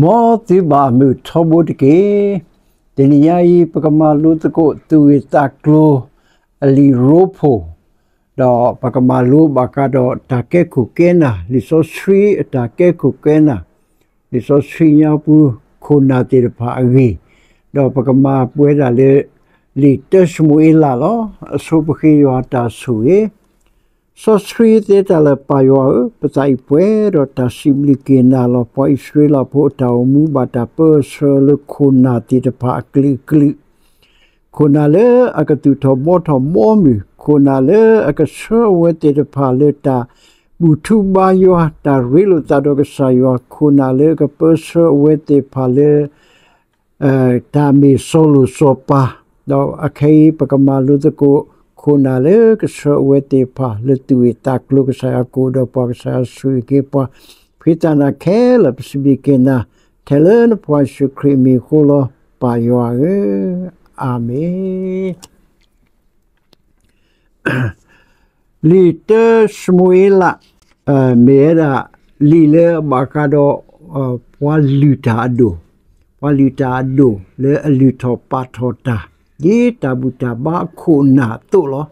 မ်သုဘၣ်မုာ်ထီဘိတက့ၢ်. တနံၤညါအံၤ ပကမၤလိသကိးသူၣ်ဂ့ၢ်သးကျိၤ အလံာ်ရိဖှိၣ်, ဒီးပကမၤလိဘၣ်ဃးဒီးတၢ်ကဲခိၣ်ကဲနၢ်, လံာ်စီဆှံအတၢ်ကဲခိၣ်ကဲနၢ်, လံာ်စီဆှံညါပူၤခိၣ်နၢ်သ့ၣ်တဖၣ်အဂ့ၢ်, ဒီးပကမၤပှဲၤဒၣ်လၢ လံာ်တၢၡမူၤအ့လးလီၤ. အဆိပဃ့ယွၤတၢ်ဆိၣ်ဂ့ၤ. စီဆှံသ့တၢ်လၢပၢ်ယွၤဧၢ, ပသးအံၤပှဲၤဒီးတၢ်စံးဘျုးက့ၤနၤလီၤ. ပှၤအံၣ်စရ့လးဖိအတၢ်အိၣ်မူဘၣ်တၢ်ပၢဆှၢလၢခိၣ်နၢ်သ့ၣ်တဖၣ်အကလုာ်ကလုာ်, ခိၣ်နၢ်လၢအကသူၣ်ထီၣ်ဘှီထီၣ်ဘီမုၢ်, ခိၣ်နၢ်လၢအကဆှၢအဝဲသ့ၣ်တဖၣ်လၢတၢ်ဘူၣ်ထူဘါယွၤ, တၢ်ရ့လိာ်သးဒီးကစၢ်ယွၤ, ခိၣ်နၢ်လၢအကပၢဆှၢအဝဲသ့ၣ်တဖၣ်လၢ တၢ်မ့ၢ်စီၤလိၤစီၤပၤ, ဒီးအခဲအံၤပကမၤလိသကိး ခိၣ်နၢ်လၢကဆှၢအဝဲသ့ၣ်တဖၣ်လၢသူၣ်ဂ့ၢ်သးကျိၤ, ကစၢ်ယွၤကအိၣ်ဒီးပှၤ, ကစၢ်ယွၤဆိၣ်ဂ့ၤက့ၤပှၤ, ဖှံသးနၤခဲလၢာ် ပစံးဘျုးက့ၤနၤ ထဲလၢနဖိယ့ၣ်ၡူးခရံာ်အမံၤအဃိလီၤ, ပၢ်ယွၤဧၢ, အၤမ့ၣ်. လံာ်တၢၡမူၤအ့လး မ့ၢ်ဝဲဒၣ် လံာ်လၢအဘၣ်ဃးဒီး ပှၤလုၢ်တၢ်အဒိၣ်, ပှၤလုၢ်တၢ်အဒိၣ်လၢအလုၢ်ထီၣ်ပာ်ထီၣ်တၢ်, ဒ်တၢ်ဘူၣ်တၢ်ဘါအခိၣ်နၢ်အသိးလီၤ.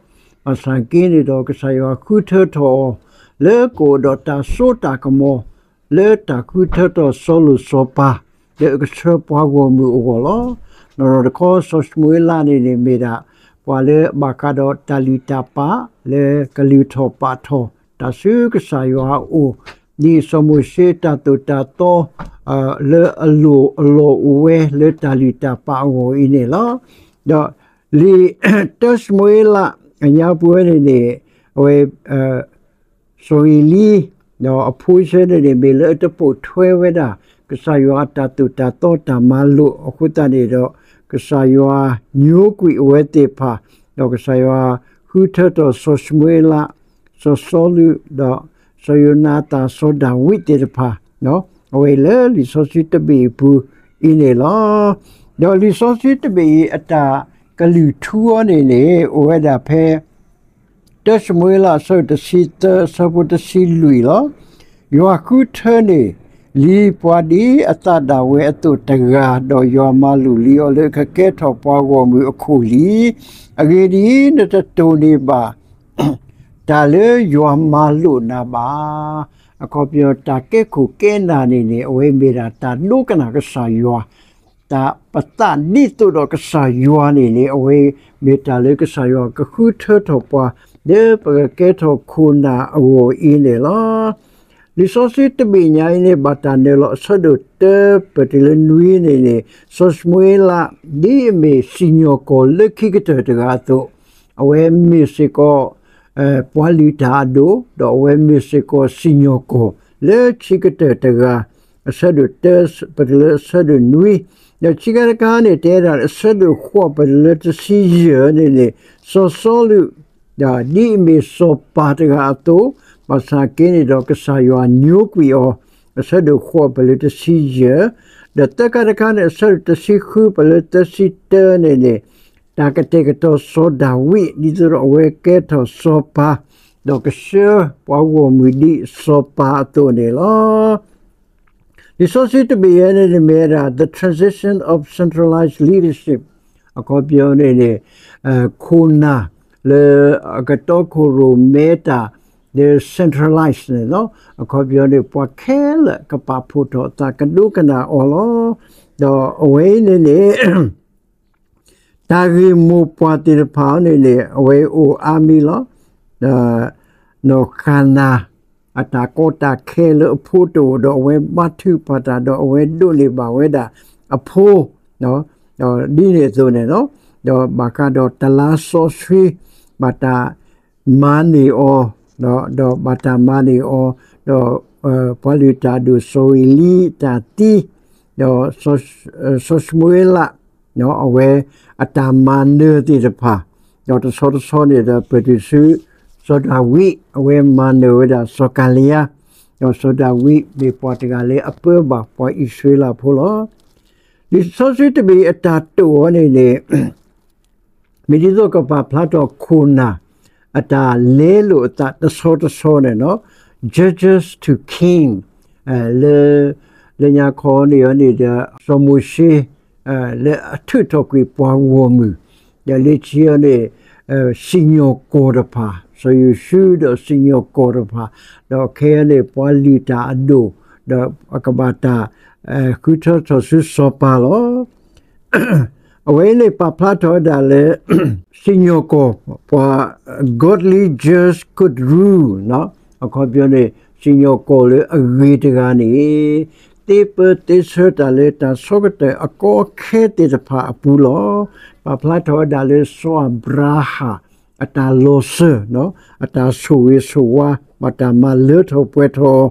ဘၣ်ဆၣ်က့န့ၣ်ဒီး ကစၢ်ယွၤဃုထၢထီၣ်အီၤ လၢကအိၣ်ဒီးတၢ်စိတၢ်ကမီၤ လၢတၢ်ဃုထၢထီၣ်စီၤလိၤစီၤပၤ လၢအကဆှၢပှၤဂီၢ်မုၢ်အဂီၢ်လီၤ. နီၢ်နီၢ်တခီ စီၤၡမူၤအ့လးန့ၣ်န့ၣ် မ့ၢ်ဒၣ် ပှၤလၢအဘၣ်ဃးဒီးတၢ်လုၢ်တၢ်ပာ် လၢကလုၢ်ထီၣ်ပာ်ထီၣ်တၢ်ဆူကစၢ်ယွၤအအိၣ်, ဒ်စီၤမိၤၡ့တၢ်သိၣ်တၢ်သီ လၢအလိၣ်အလီၢ်အိၣ်ဝဲလၢတၢ်လုၢ်တၢ်ပာ်အဂီၢ်အံၤန့ၣ်လီၤ. ဒီးလံာ်တၢၡမူၤအ့လး အညါပူၤဝဲန့ၣ်န့ၣ် အဝဲ စီၤဧ့လံ ဒီးအဖိဆၢန့ၣ်န့ၣ် မ့ၢ်လၢအတပိာ်ထွဲဝဲဒၣ် ကစၢ်ယွၤအတၢ်သိၣ်တၢ်သီတၢ်မၤလိာ်အဃိသတးန့ၣ်ဒီး ကစၢ်ယွၤညိကွံာ်အဝဲသ့ၣ်တဖၣ်, ဒီးကစၢ်ယွၤဃုထၢထီၣ်စီၤၡမူၤအ့လး, စီၤစီလူး, ဒီးစီၤယိၤနၤသၣ်, စီၤဒၤဝံးသ့ၣ်တဖၣ်, အဝဲအံၤလၢလံာ်စီဆှံတဘ့ၣ်အံၤပူၤအံၤန့ၣ်လီၤ. ဒီးလံာ်စီဆှံတဘ့ၣ်အံၤ အတၢ်ကလုၢ်ထူအီၤန့ၣ်န့ၣ် အိၣ်ဝဲဒၣ်ဖဲ တၢၡမူၤအ့လး အဆၢဒိၣ်တဆံသၢ အဆၢဖိတဆံလွံၢ်လီၤ. ယွၤဃုထၢန့ၢ်လံ ပှၤဒ်အသးဒၣ်ဝဲအသိးတဂၤ, ဒီးယွၤမၤလိာ်လံအီၤလၢကကဲထီၣ်ပှၤဂီၢ်မုၢ်အခိၣ်လံ. အဂ့ၢ်ဒ်အံၤ, နတတိၢ်န့ၢ်ဘၣ် တၢ်လၢယွၤမၤလိာ်နၤဘၣ်. အခီပညီ တၢ်ကဲခိၣ်ကဲနၢ်န့ၣ်န့ၣ် အဝဲမ့ၢ်ဒၣ်တၢ်ဒိကနၣ်ကစၢ်ယွၤ, တၢ်ပသးဒ်သိးဒီးကစၢ်ယွၤန့ၣ်န့ၣ် အဝဲမ့ၢ်တၢ်လၢကစၢ်ယွၤကဃုထၢထီၣ်ပှၤ လၢပကကဲထီၣ်ခိၣ်နၢ်အဂီၢ်အံၤန့ၣ်လီၤ. လံာ်စီဆှံတဘ့ၣ်ညါအံၤန့ၣ် ဘၣ်တၢ်နုာ်လီၤ အဆၢဒိၣ်တၢ ပတုၤလၢနွံန့ၣ်န့ၣ် စီၤၡမူၤအ့လး ဒ်အမ့ၢ်စံၣ်ညီၣ်ကွီၢ်လၢခံကတၢၢ်တဂၤအသိး, အဝဲမ့ၢ်စ့ၢ်ကီး ပှၤလုၢ်တၢ်အဒိၣ်, ဒီးအဝဲမ့ၢ်စ့ၢ်ကီးစံၣ်ညီၣ်ကွီၢ်လၢခံကတၢၢ်တဂၤ, အဆၢဒိၣ်တၢ ပတုၤလၢအဆၢဒိၣ်နွံ, ဒီးခံခါတခါန့ၣ် တဲဒၣ် အဆၢဒိၣ်ဃိးပတုၤလၢတဆံယဲၢ်န့ၣ်န့ၣ် စီၤစီလူး ဒ်အမ့ၢ်စီၤပၤတဂၤအသိး, ဘၣ်ဆၣ်က့န့ၣ်ဒီး ကစၢ်ယွၤညိကွံာ်အီၤ, အဆၢဒိၣ်ဃိးပတုၤလၢတဆံယဲၢ်, ဒီးသၢခါတခါန့ၣ် အဆၢဒိၣ်တဆံဃုပတုၤလၢသၢဆံတၢန့ၣ်န့ၣ် တၢ်ကတဲာ်ကတီၤစီၤဒၤဝံး ဒ်သိးဒီးအဝဲကဲထီၣ်စီၤပၤ, ဒီးကဆှၢပှၤဂီၢ်မုၢ်ဒ်စီၤပၤအသိးန့ၣ်လီၤ. လံာ်စီဆှံတဘ့ၣ်အံၤန့ၣ်န့ၣ် မ့ၢ်ဝဲဒၣ် the transition of centralized leadership အခီပညီန့ၣ်န့ၣ် ခိၣ်နၢ်လၢအကတီခိၣ်ရိၣ်မဲတၢ်လၢ centralize န့ၣ်လီၤ. အခီပညီန့ၣ် ပှၤခဲလၢာ်ကပာ်ဖှိၣ်ထီၣ်အသးကဒိကနၣ်အီၤလီၤ. ဒီးအဝဲအံၤန့ၣ်န့ၣ် တၢ်ဂ့ၢ်မိၢ်ပှၢ်သ့ၣ်တဖၣ်န့ၣ်န့ၣ် အဝဲအိၣ်အါမံၤလီၤ. နီၢ်ဃၤနၤ အတၢ်ကီတၢ်ခဲလၢအဖိတအိၣ်ဒီး အဝဲဘါထုကဖၣ်တၢ်ဒီး အဝဲဒိးန့ၢ်ဘၣ်ဝဲဒၣ်အဖိ ဒ်န့ၣ်အသိးန့ၣ်လီၤ. ဒီးဘၣ်ဃးဒီးတလါစီဆှံ ဘၣ်တၢ်မၤန့ၢ်အီၤ, ဒီးဘၣ်တၢ်မၤန့ၢ်အီၤ, ဒီးပှၤလုၢ်တၢ်ဒိၣ်စီၤဧ့လံတၢ်သံ, ဒီးစီၤၡမူၤအ့လး အဝဲအတၢ်မၤနၢၤသ့ၣ်တဖၣ်, ဒီးတဆီတဆီန့ၣ်ဒီး ပတုၤဆူ စီၤဒၤဝံး အဝဲမၤနၢၤဝဲဒၣ်စီၤကၤလံယါ, ဒီးစီၤဒၤဝံးမ့ၢ်ပှၤတဂၤလၢအပၢဘၣ်ပှၤအံၣ်စရ့လးဖိလီၤ. လံာ်စီဆှံတဘ့ၣ်အတၢ်တိာ်အီၤန့ၣ်န့ၣ် မ့ၢ်ဒ်သိးကပာ်ဖျါထီၣ်ခိၣ်နၢ် အတၢ်လဲလိာ်အသးတဆီတဆီန့ၣ်လီၤ. Judges to King လၢ လၢညါခီန့ၣ်အီၤန့ၣ်ဒီး စီၤမိၤၡ့ လၢအထုးထီၣ်ကွံာ်ပှၤဂီၢ်မုၢ်, ဒီးလၢခံအီၤန့ၣ် စံၣ်ညီၣ်ကွီၢ်တဖၣ်, စီၤယိၤၡူဒီးစံၣ်ညီၣ်ကွီၢ်တဖၣ်, ဒီးခဲအံၤန့ၣ် ပှၤလုၢ်တၢ်အဒိၣ်, ဒီးအကဘၣ်တၢ် ဃုထၢထီၣ်ဆူစီၤပၤလီၤ. အဝဲအံၤန့ၣ် ပာ်ဖျါထီၣ်ဝဲဒၣ်လၢ စံၣ်ညီၣ်ကွီၢ် ပှၤ godly judge could rule အခီပညီန့ၣ် စံၣ်ညီၣ်ကွီၢ်လၢအဂ့ၤတဂၤန့ၣ် သ့ပၢသ့ဆၢတၢ်လၢတၢ်ဆီကတၢၢ်အကီအခဲသ့ၣ်တဖၣ်အပူၤလီၤ. ပာ်ဖျါထီၣ်ဝဲဒၣ်လၢစီၤအၤဘြၤဟၣ် အတၢ်လီၤစၢၤ, အတၢ်ဆိၣ်ဂ့ၤဆိၣ်ဝါ, ဘၣ်တၢ်မၤလၢထီၣ်ပှဲၤထီၣ်,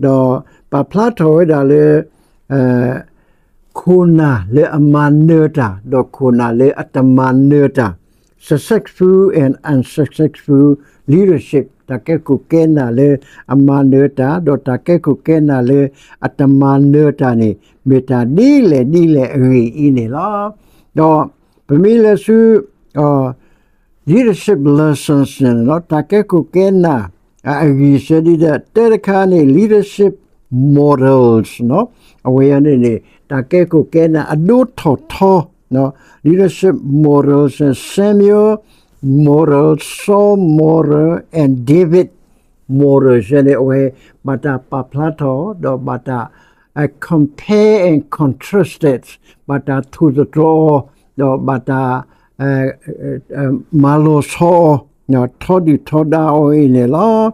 ဒီးပာ်ဖျါထီၣ်ဝဲဒၣ်လၢ ခိၣ်နၢ်လၢအမၤနၢၤတၢ် ဒီးခိၣ်နၢ်လၢအတမၤနၢၤတၢ်, successful and unsuccessful leadership တၢ်ကဲခိၣ်ကဲနၢ်လၢအမၤနၢၤတၢ် ဒီးတၢ်ကဲခိၣ်ကဲနၢ်လၢအတမၤနၢၤတၢ်န့ၣ် မ့ၢ်တၢ်ဒ်လဲၣ်ဒ်လဲၣ်အဂ့ၢ်အံၤန့ၣ်လီၤ. ဒီးပမ့ၢ်လဲၤဆူ leadership lessons န့ၣ် တၢ်ကဲခိၣ်ကဲနၢ် အဂံၢ်စဲဒ်ဒီး တၢတခါန့ၣ် leadership models အဝဲအံၤန့ၣ်န့ၣ် တၢ်ကဲခိၣ်ကဲနၢ်အဒိထီၣ်ထီ leadership models န့ၣ် Samuel model, Saul model and David model စဲန့ၣ် အဝဲဘၣ်တၢ်ပာ်ဖျါထီၣ် ဒီးဘၣ်တၢ် compare and contrast it ဘၣ်တၢ်ထိၣ်သတြီၤအီၤ ဒီးဘၣ်တၢ် မၤလီၤဆီအီၤ ထီဒုၣ်ထီဒါအီၤအံၤန့ၣ်လီၤ.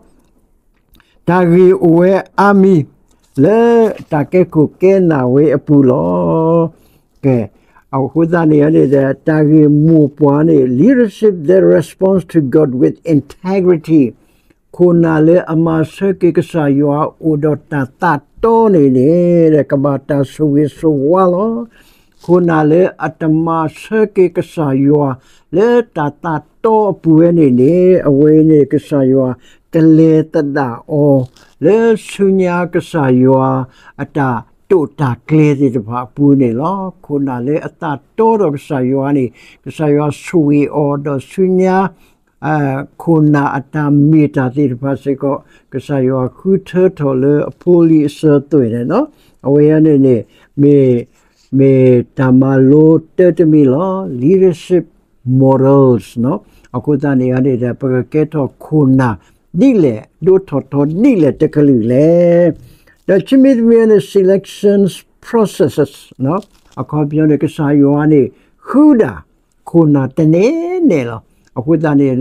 တၢ်ဂ့ၢ်အိၣ်ဝဲအါမံၤ လၢတၢ်ကဲခိၣ်ကဲနၢ်ဝဲအပူၤလီၤ. ကဲ, အဃိသတးန့ၣ်န့ၣ်ဒီး တၢ်ဂ့ၢ်မိၢ်ပှၢ်န့ၣ် leadership that responds to God with integrity ခိၣ်နၢ်လၢအမၤဆၢက့ၤကစၢ်ယွၤအိၣ်ဒီးတၢ်သးတီန့ၣ်န့ၣ် ကဘၣ်တၢ်ဆိၣ်ဂ့ၤဆိၣ်ဝါလီၤ. ခိၣ်နၢ်လၢအတမၤဆၢက့ၤကစၢ်ယွၤ လၢတၢ်သးတီအပူၤဝဲန့ၣ်န့ၣ် အဝဲန့ၣ် ကစၢ်ယွၤကလဲၤသဒၣ်အီၤ လၢဆူညါကစၢ်ယွၤအတၢ်တိာ်တၢ်ကျဲၤသ့ၣ်တဖၣ်အပူၤန့ၣ်လီၤ. ခိၣ်နၢ်လၢအသးတီဒီးကစၢ်ယွၤန့ၣ် ကစၢ်ယွၤဆိၣ်ဂ့ၤအီၤဒီးဆူညါ ခိၣ်နၢ်အတၢ်မ့ၢ်တၢ်သ့ၣ်တဖၣ်စ့ၢ်ကီး ကစၢ်ယွၤဃုထၢထီၣ်လၢအဖိလံၤအစၢၤအသွဲၣ်န့ၣ်လီၤ. အဝဲအံၤန့ၣ်န့ၣ် မ့ၢ် မ့ၢ်တၢ်မၤလိတၢတမံၤလီၤ. Leadership models အဃိသတးန့ၣ်န့ၣ်ဒီး ပကကဲထီၣ်ခိၣ်နၢ်ဒ်လဲၣ် ဒိထီၣ်ထီဒ်လဲၣ်တကလုာ်လဲၣ်. ဒီးခံမံၤတမံၤန့ၣ် selection processes အခီပညီန့ၣ် ကစၢ်ယွၤန့ၣ် ဃုဒၣ်ခိၣ်နၢ်တနဲနဲလီၤ. အဃိသတးန့ၣ်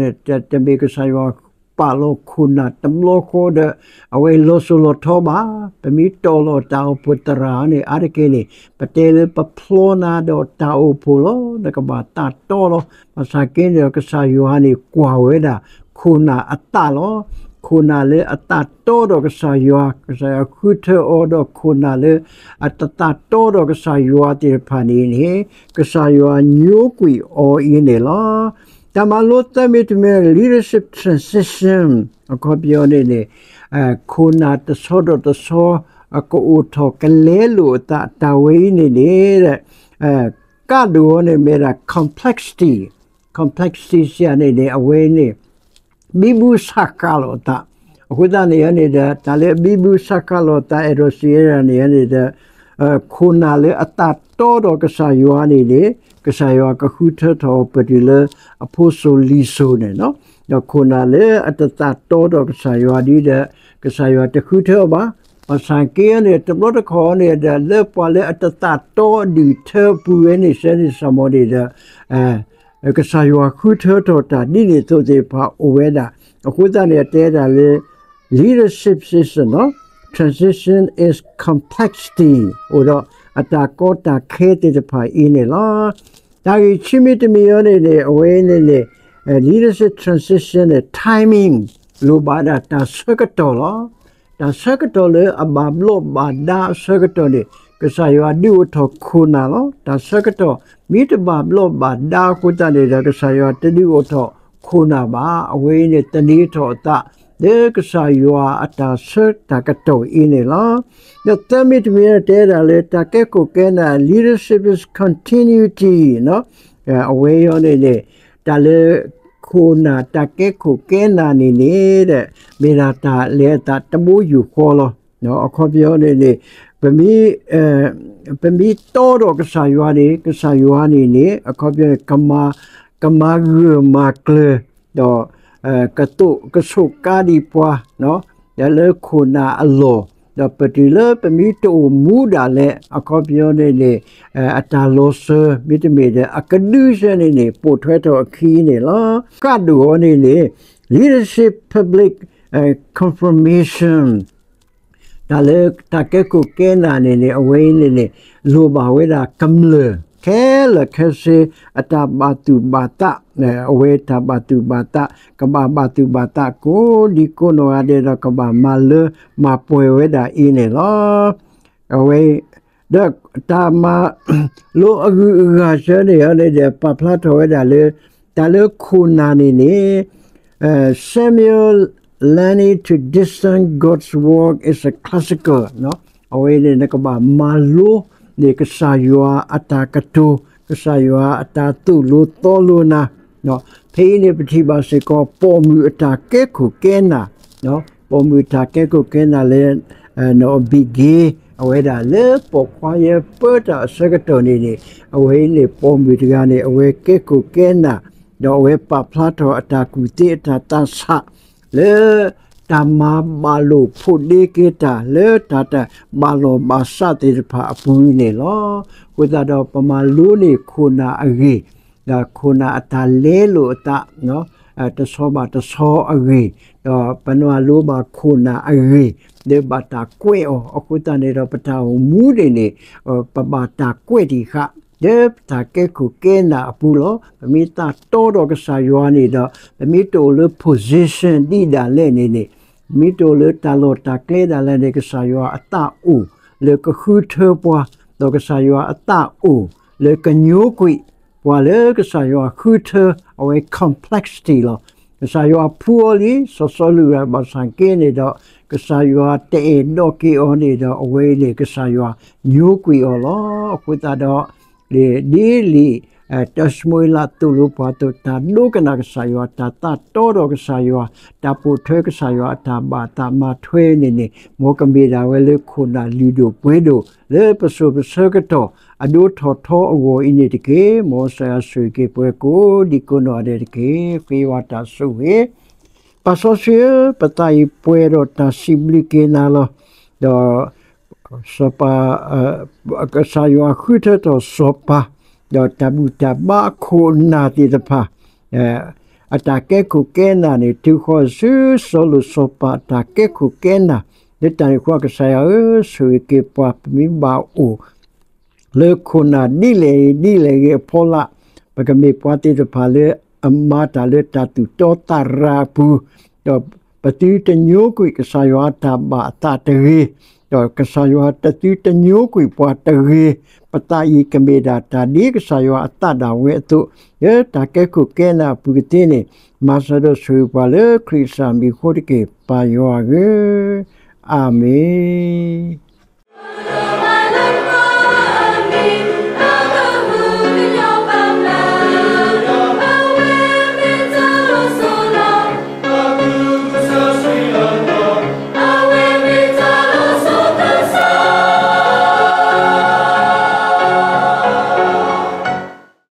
တမ့ၢ်ကစၢ်ယွၤပာ်လီၤခိၣ်နၢ်တဘျီဃီဒီး အဝဲလီၤစိၤလီၤထီဘၣ်. ပမ့ၢ်တီၢ်လီၤတၢ်အိၣ်ဖှိၣ်သရၣ်န့ၣ် အါတက့ၢ်န့ၣ် ပတဲလၢပဖျီနၤဒီးတၢ်အိၣ်ဖှိၣ်လီၤ. နကဘၣ်သးတီလီၤ. ဘၣ်ဆၣ်က့န့ၣ်ဒီး ကစၢ်ယွၤန့ၣ် ကွၢ်ဝဲဒၣ်ခိၣ်နၢ်အသးလီၤ. ခိၣ်နၢ်လၢအသးတီဒီးကစၢ်ယွၤ, ကစၢ်ယွၤဃုထၢအီၤဒီးခိၣ်နၢ်လၢအတသးတီဒီးကစၢ်ယွၤသ့ၣ်တဖၣ်န့ၣ်န့ၣ် ကစၢ်ယွၤညိကွံာ်အီၤအံၤန့ၣ်လီၤ. တၢ်မၤလိသၢမံၤတမံၤ leadership transition အခီပညီန့ၣ်န့ၣ် ခိၣ်နၢ်တဆီဒီးတဆီ ကအိၣ်ထီၣ်ကလဲလိာ်အသး တၢ်ဝဲအံၤန့ၣ်န့ၣ် ကးဒိၣ်အီၤန့ၣ်မ့ၢ်ဒၣ် complexity, complexity စံးန့ၣ်န့ၣ် အဝဲန့ၣ် ဘံဘူဆးဃးလိာ်အသး, အဃိသတးန့ၣ်န့ၣ်ဒီး တၢ်လၢဘံဘူဆးဃးလိာ်အသး အဲၣ်ဒိးစံးဝဲဒၣ်န့ၣ်န့ၣ်ဒီး ခိၣ်နၢ်လၢအသးတီဒီးကစၢ်ယွၤန့ၣ်န့ၣ် ကစၢ်ယွၤကဃုထၢထီၣ်အီၤပတုၤလၢအဖိစိၤလံၤစိၤန့ၣ်လီၤ. ဒီးခိၣ်နၢ်လၢအတသးတီဒီးကစၢ်ယွၤဒ်ဒီး ကစၢ်ယွၤတဃုထၢအီၤဘၣ်. ဘၣ်ဆၣ်က့န့ၣ် တဘျီတခီၣ်န့ၣ်ဒီး လၢပှၤလၢအတသးတီဒုၣ်ထၢအပူၤဝဲန့ၣ် စဲန့ၣ် စၢ်မီၤန့ၣ်ဒီး ကစၢ်ယွၤဃုထၢထီၣ်တၢ်ဒ်န့ၣ်အသိးသ့ၣ်တဖၣ်အိၣ်ဝဲဒၣ်. အဃိသတးန့ၣ် အတဲဒၣ်လၢ leadership season, transition is complexity အိၣ်ဒီးအတၢ်ကီတၢ်ခဲသ့ၣ်တဖၣ်အံၤန့ၣ်လီၤ. တၢ်ဂ့ၢ်ခံမံၤတမံၤအံၤန့ၣ်န့ၣ် အဝဲန့ၣ်န့ၣ် leadership transition န့ၣ် timing လိၣ်ဘၣ်ဒၣ်တၢ်ဆၢကတီၢ်လီၤ. တၢ်ဆၢကတီၢ်လၢအဘၣ်ဘျီးဘၣ်ဒါအဆၢကတီၢ်န့ၣ် ကစၢ်ယွၤဒုးအိၣ်ထီၣ်ခိၣ်နၢ်လီၤ. တၢ်ဆၢကတီၢ်မ့ၢ်တဘၣ်ဘျီးဘၣ်ဒါအဃိသတးန့ၣ်ဒီး ကစၢ်ယွၤတဒုးအိၣ်ထီၣ်ခိၣ်နၢ်ဘၣ်. အဝဲအံၤန့ၣ် သန့ၤထီၣ်အသးလၢကစၢ်ယွၤအတၢ်ဆၢတၢ်ကတီၢ်အံၤန့ၣ်လီၤ. ဒီးသၢမံၤတမံၤန့ၣ် တဲဒၣ်လၢ တၢ်ကဲခိၣ်ကဲနၢ် leadership is continuity အဝဲအံၤန့ၣ်န့ၣ် တၢ်လၢခိၣ်နၢ်တၢ်ကဲခိၣ်ကဲနၢ်န့ၣ်န့ၣ်ဒီး မ့ၢ်ဒၣ်တၢ်လဲၤအသးတဘိယူၢ်ဃီလီၤ. အခီပညီန့ၣ်န့ၣ် ပမ့ၢ် ပမ့ၢ်တီဒီးကစၢ်ယွၤန့ၣ် ကစၢ်ယွၤန့ၣ်န့ၣ် အခီပညီန့ၣ် ကမၤ ကမၤဂၢၢ်မၤကျၢၤ ဒီး ကသိး ကသိးကါဒံးပှၤ လၢခိၣ်နၢ်အလီၢ်, ဒီးပတုၤလၢပမ့ၢ်တအိၣ်မူဒၣ်လဲာ် အခီပညီန့ၣ်န့ၣ် အတၢ်လီၤစၢၤ မ့တမ့ၢ်ဒီး အကဒုစၢၤန့ၣ်န့ၣ် ပိာ်ထွဲထီၣ်အခံန့ၣ်လီၤ. ဃၣ်ဒိၣ်အီၤန့ၣ်န့ၣ် leadership public confirmation တၢ်လၢတၢ်ကဲခိၣ်ကဲနၢ်န့ၣ်န့ၣ် အဝဲအံၤန့ၣ်န့ၣ် လိၣ်ဘၣ်ဝဲဒၣ်ကမျၢၢ် ခဲလၢာ်ခဲဆ့ အတၢ်ဘၣ်သူၣ်ဘၣ်သး အဝဲတၢ်ဘၣ်သူၣ်ဘၣ်သး ကဘၣ်ဘၣ်သူၣ်ဘၣ်သးကိးဒံကိးနီၢ်ဂၤဒဲးဒီး ကဘၣ်မၤလၢမၤပှဲၤဝဲဒၣ်အံၤန့ၣ်လီၤ. အဝဲ ဒီးတၢ်မၤလိအဂုၤအဂၤဆၢန့ၣ် အန့ၣ်ဒီး ပာ်ဖျါထီၣ်ဝဲဒၣ်လၢ တၢ်လၢခိၣ်နၢ်န့ၣ်န့ၣ် Samuel learning to discern God's work is a classical အဝဲန့ၣ် နကဘၣ်မၤလိန့ၢ်ကစၢ်ယွၤအတၢ်ကတိၤ ကစၢ်ယွၤအတၢ်သိၣ်လိသီလိနၤ ဖဲအံၤန့ၣ် ပထံၣ်ဘၣ်စ့ၢ်ကီး ပိာ်မုၣ်အတၢ်ကဲခိၣ်ကဲနၢ် ပိာ်မုၣ်တၢ်ကဲခိၣ်ကဲနၢ်လၢ နီၢ်ဘံၣ်က့ အဝဲဒၣ်လၢပိာ်ခွါယဲၢ်ပၢတၢ်အဆၢကတီၢ်န့ၣ်န့ၣ် အဝဲအံၤန့ၣ် ပိာ်မုၣ်တဂၤန့ၣ် အဝဲကဲခိၣ်ကဲနၢ် ဒီးအဝဲပာ်ဖျါထီၣ်အတၢ်ကူၣ်သ့အတၢ်သးဆး လၢတၢ်မၤဘၣ်လိာ်ဖိးဒ့က့ၤတၢ် လၢတၢ်တဘၣ်လိာ်ဘၣ်စးသ့ၣ်တဖၣ်အပူၤန့ၣ်လီၤ. အဃိသတးဒီး ပမၤလိန့ၢ်ခိၣ်နၢ်အဂ့ၢ် ဒီးခိၣ်နၢ်အတၢ်လဲလိာ်အသး တဆီဘၣ်တဆီအဂ့ၢ်, ဒီးပနုာ်လိဘၣ်ခိၣ်နၢ်အဂ့ၢ် လၢဘၣ်တၢ်ကွဲးအီၤ အဃိသတးန့ၣ်ဒီး ပတၢ်အိၣ်မူန့ၣ်န့ၣ် ပဘၣ်တၢ်ကွဲးတံၢ်ဃာ် လၢပတၢ်ကဲခိၣ်ကဲနၢ်အပူၤလီၤ. ပမ့ၢ်သးတီဒီးကစၢ်ယွၤန့ၣ်ဒီး ပမ့ၢ်တအိၣ်လၢ position ဒ်ဒၣ်လဲာ်န့ၣ်န့ၣ် ပမ့ၢ်တအိၣ်လၢတၢ်လီၢ်တၢ်ကျဲဒၣ်လဲာ်န့ၣ် ကစၢ်ယွၤအသးအိၣ်လၢကဃုထၢပှၤ, ဒီးကစၢ်ယွၤအသးအိၣ်လၢကညိကွံာ် ပှၤလၢကစၢ်ယွၤဃုထၢ အဝဲ complexity လီၤ. ကစၢ်ယွၤဖှူအီၤလံ စီၤစီလူးဘၣ်ဆၣ်က့န့ၣ်ဒီး ကစၢ်ယွၤတအဲၣ်ဒိးက့ၤအီၤန့ၣ်ဒီး အဝဲအံၤန့ၣ် ကစၢ်ယွၤညိကွံာ်အီၤလီၤ. အဃိသတးဒီး ဒ်လံာ် တၢၡမူၤအ့လးသိၣ်လိပှၤအသိး တၢ်ဒိကနၣ်ကစၢ်ယွၤ, တၢ်သးတီဒီးကစၢ်ယွၤ, တၢ်ပိာ်ထွဲကစၢ်ယွၤအတၢ်ဘၣ်သးမၤထွဲန့ၣ်န့ၣ် မ်ကမ့ၢ်ဒၣ်ဝဲလၢခိၣ်နၢ်လုၢ်ဒိၣ်ပှ့ၤဒိၣ် လၢပစိၤပဆၢကတီၢ် အဒိထီၣ်ထီအဂီၢ်အံၤန့ၣ်တက့ၢ်. မ်ကစၢ်ယွၤဆိၣ်ဂ့ၤက့ၤပှၤကိးဒံကိးနီၢ်ဂၤဒဲးတက့ၢ်. ဃ့ဝံသးစူၤဝဲ ပၢ်စီဆှံဧၢ, ပသးအံၤပှဲၤဒီးတၢ်စံးဘျုးက့ၤနၤလီၤ. ဒီး စီၤပၤ ကစၢ်ယွၤဃုထၢထီၣ်စီၤပၤ, ဒီးတၢ်ဘူၣ်တၢ်ဘါအခိၣ်အနၢ်သ့ၣ်တဖၣ် အတၢ်ကဲခိၣ်ကဲနၢ်န့ၣ် တုၤဃီၤဆူစီၤလိၣ်စီၤပၤအတၢ်ကဲခိၣ်ကဲနၢ်, လၢတၢ်န့ၣ်အဃိ ကစၢ်ယွၤဧၢ, ဆိၣ်ဂ့ၤက့ၤပှၤ ပမ့ၢ်ဘၣ်အိၣ် လၢခိၣ်နၢ်ဒ်လဲၣ်ဂ့ၤဒ်လဲၣ်ဂ့ၤအဖီလာ်, ပကမ့ၢ်ပှၤသ့ၣ်တဖၣ်လၢအမၤတၢ်လၢတၢ်သူၣ်တီသးရၤအပူၤ, ဒီးပသုတညိကွံာ်ကစၢ်ယွၤအတၢ်ဘၣ်အသးတဂ့ၤ, ဒီးကစၢ်ယွၤတသုတညိကွံာ်ပှၤတဂ့ၤ, ပသးအံၤကမ့ၢ်ဒၣ်တၢ်ဒ်ကစၢ်ယွၤအသးဒၣ်ဝဲအသိး, လၢတၢ်ကဲခိၣ်ကဲနၢ်အပူၤကသ့န့ၣ်, မၤစၢၤဒီးဆိၣ်ဂ့ၤပှၤလၢခရံာ်ကစၢ်မံၤအဃိတက့ၢ်, ပၢ်ယွၤဧၢ, အၤမ့ၣ်.